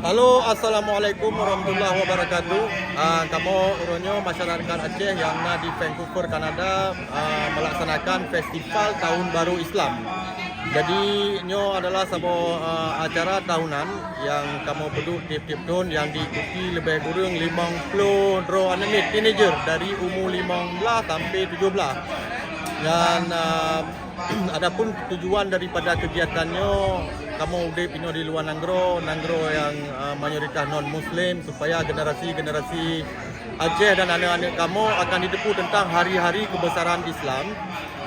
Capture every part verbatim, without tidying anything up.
Halo, assalamualaikum warahmatullahi wabarakatuh. Ah, kamoe uroe nyoe masyarakat Aceh nyang na di Vancouver, Kanada, ah, melaksanakan festival Tahun Baru Islam. Jadi, nyoe adalah saboh, ah, acara tahunan nyang kamoe peuduek tiep-tiep thon nyang diikuti leubeh kureueng limong ploh droe aneuk miet teenager dari umu limong blaih sampai tujoh blaih. Dan, ah, adapun tujuan daripada kegiatan nyoe, kamoe udeb inoe di luwa nanggroe, nanggroe nyang, ah, mayoritas non-Muslim, supaya generasi-generasi Aceh dan aneuk-aneuk kamoe akan jiteupeue teuntang hari-hari keubesaran Islam.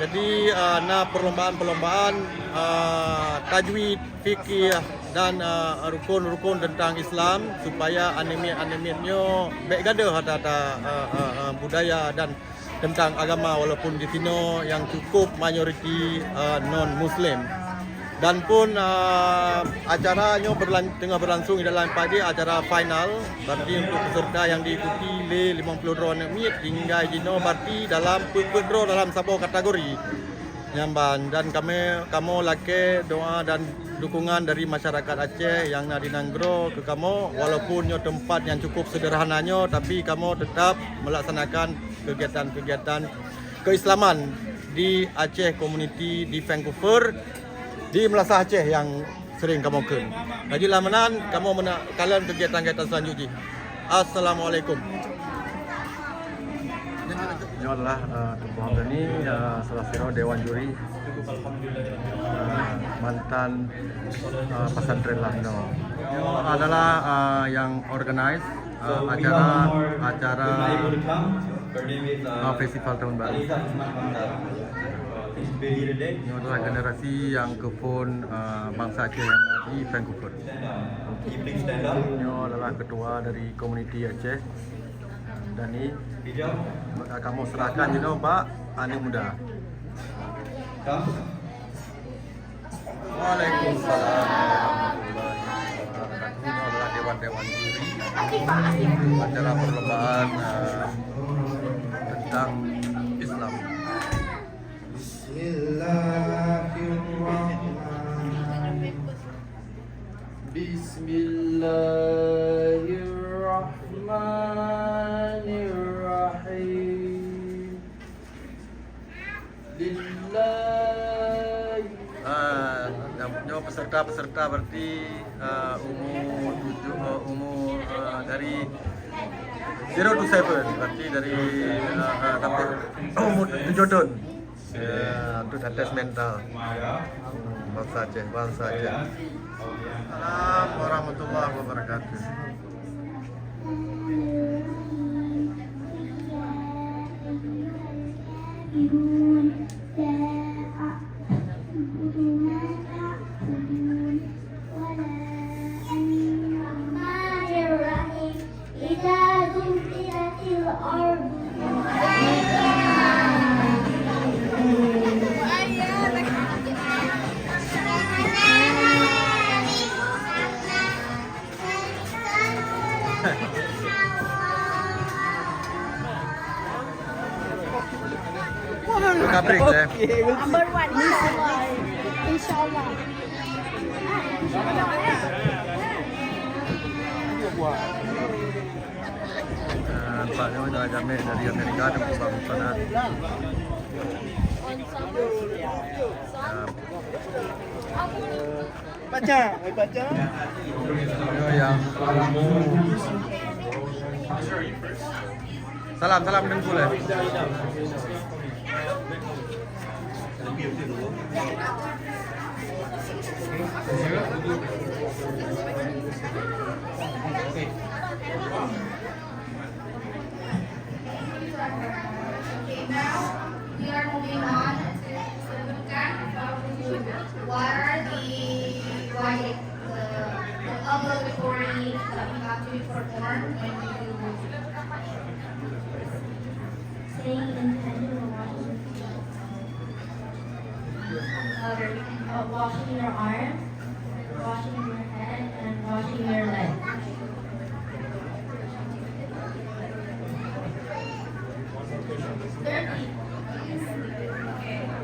Jadi, ah, na perlombaan-perlombaan, ah, tajwid, fikih, dan, ah, rukun-rukun teuntang Islam, supaya aneuk miet-aneuk miet nyoe bèk gadôh ata-ata, ah, ah, ah, budaya dan teuntang agama, walaupun di sinoe nyang cukup majoriti, ah, non-Muslim. Dan pun, ah, acara nyoe berlan-, teungoh berlangsung di dalam empat D, acara final, berarti untuk peserta nyang diikuti lé limong ploh droe aneuk miet, tinggai jinoe berarti dalam peuet-peuet droe dalam saboh kategori. Nyan ban, dan kami, kamoe lakèe doa dan dukungan dari masyarakat Aceh nyang na di nanggroe keu kamoe, walaupun nyoe teumpat nyang cukup sederhana nyoe, tapi kamoe tetap melaksanakan kegiatan-kegiatan keislaman di Aceh Community di Vancouver, di Meulasah Aceh nyang sering kamoe kheun. Laju lam meunan, kamoe meukalon kegiatan-kegiatan selanjut jih. Assalamualaikum. Nyoe adalah, eh, Teungku Hamdani, eh, salah sidroe dewan juri, eh, mantan, eh, pesantren Lamno. Nyoe adalah, eh, nyang organize, eh, acara, acara, eh, festival tahun baru. Nyoe adalah generasi nyang keuphon, eh, bansa Aceh nyang di Vancouver. Nyoe adalah ketua dari komuniti Aceh. Dan ni, kamoe serahkan jinoe bak aneuk muda. Waalaikumsalam warahmatullahi wabarakatuh. Ini adalah dewan-dewan juri acara perlombaan, eh, tentang Islam. Bismillahirrahmanirrahim. Bismillahirrahmanirrahim. Lillahi. Ah, nyoe peserta-peserta berarti, ah, umur tujuh, ah, umur, ah, dari zero to seven, berarti dari, ah, ah, sampai umur tujuh tahun. Ya, untuk tes mental. Bansa Aceh, bansa Aceh. Assalamualaikum warahmatullahi wabarakatuh. إذا زلزلت الأرض. Kabrik, eh. Number one, insyaAllah. InsyaAllah. Ah, nampak ni dah jamé dari Amerika, ada perubahan sana. Ah. Baca, baca. Ya, yang Salam, salam Teungku lé. Okay, now we are moving on to the boot camp. What are the, what is the, the obligatory that we have to perform when we do boot camp? Staying in tandem or washing your feet. Uh, uh, washing your arms, washing your head, and washing your legs. Thirty.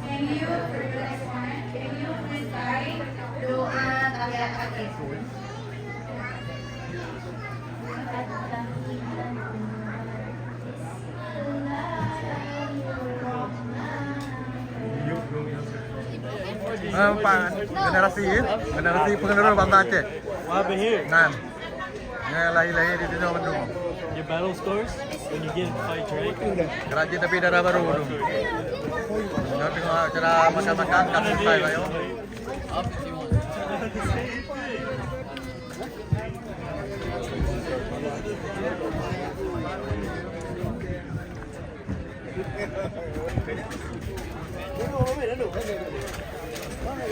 Can you, for the next one, can you please say doa tahiyat akhir? Eh, pan, generasi, generasi penerus bangsa Aceh. What happened here? Nyan. Nyan lahir-lahir di dunia mandum. Your battle scars when you get in fights, right? Keraji tapi darah baru tu. Nyoe tengok cara makan-makan, kat sungai, bayo.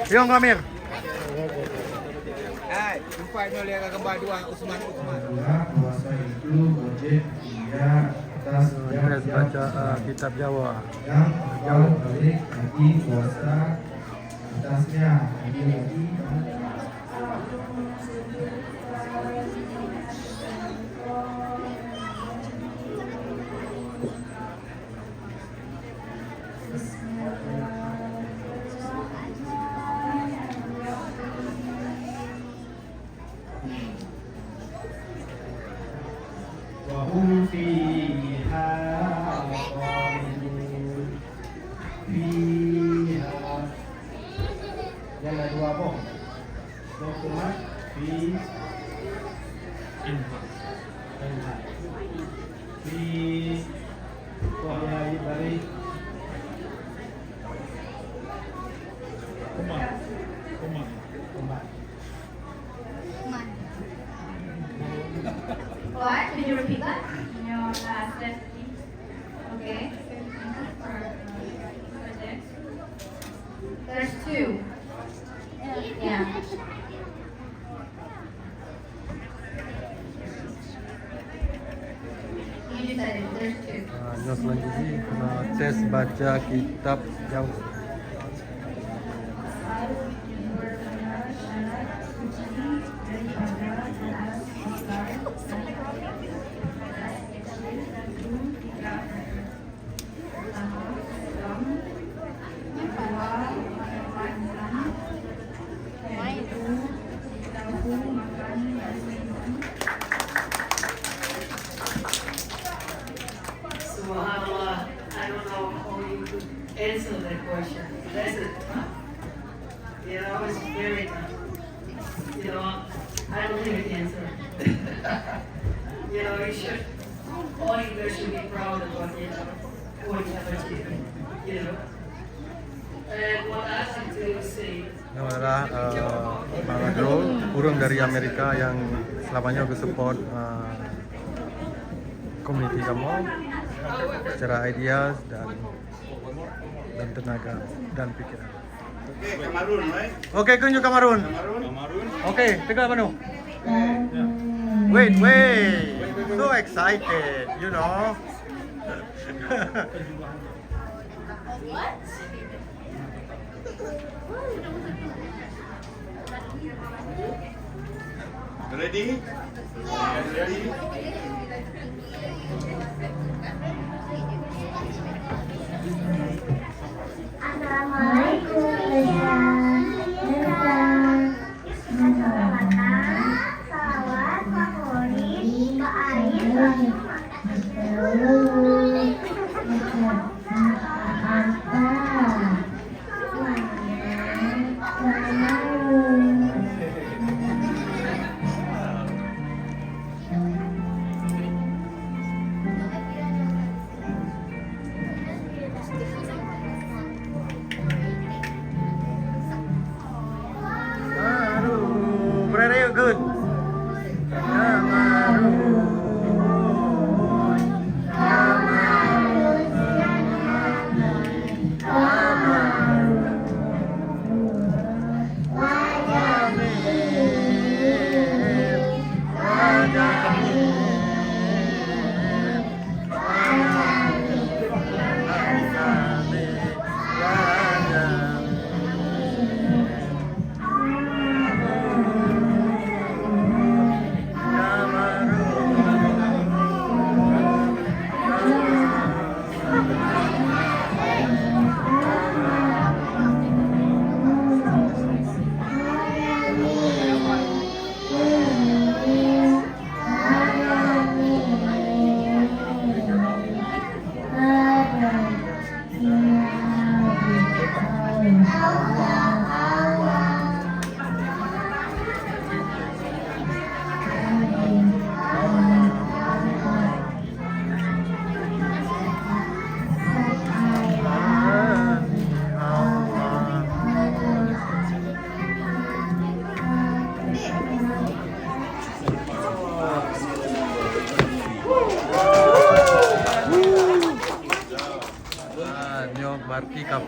Yong Amir. Hai, jumpa nyoe lé gambar dua Usman Usman. Puasa itu wajib dia atas. Tes baca, eh, kitab Jawa. Yang jauh balik lagi puasa atasnya. Lagi lagi وهم فيها خالدون. Fiha. Nyang na dua boh. Boh kumat fi. Inha. Inha. Fi. Boh nyang bari. Kumat. Kumat. Kumat. What? Could you repeat that? In your, uh, sentence, please. Okay. Thank you for, uh, for that. There's two. Yeah. You said it. There's two. Ah, nyoe selanjutnya, ah, tes baca kitab Jawa. Subhanallah, I don't know how you could answer that question. That's it. You know, it's very tough. You know, I don't think I can answer. You know, you should, all you guys should be proud of what, you know, what you have achieved. You know, and what I have to say, Nyoe adalah, eh, Bang Adro, ureueng dari Amerika yang selama nyoe geusupport, eh, komuniti kamoe secara idea dan, dan tenaga dan pikiran. Okey, Kamarun, eh? Okey, kunjung Kamarun. Kamarun. Okey, tegak penuh. Wait, wait. So excited, you know. Ready? Ready? Assalamualaikum, Ustaz. Ustaz. Salawat favorit ke air.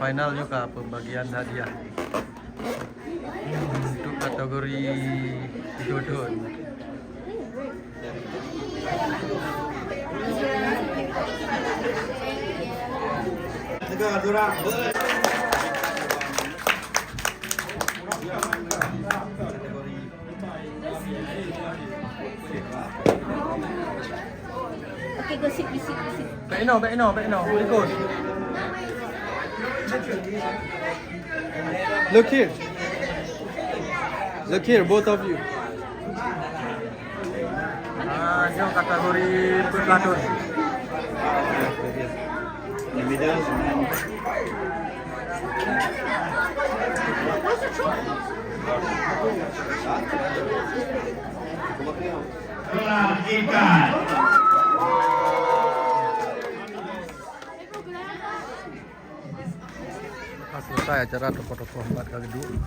Final nyoe ka pembagian hadiah untuk kategori jodoh. Okey, gosip, gosip, gosip. Back now, back now, back now. Ikut. Look here. Look here, both of you. Ah, nyoe kategori peuet ratus. Ka selesai acara, tokoh-tokoh umat ka geuduek.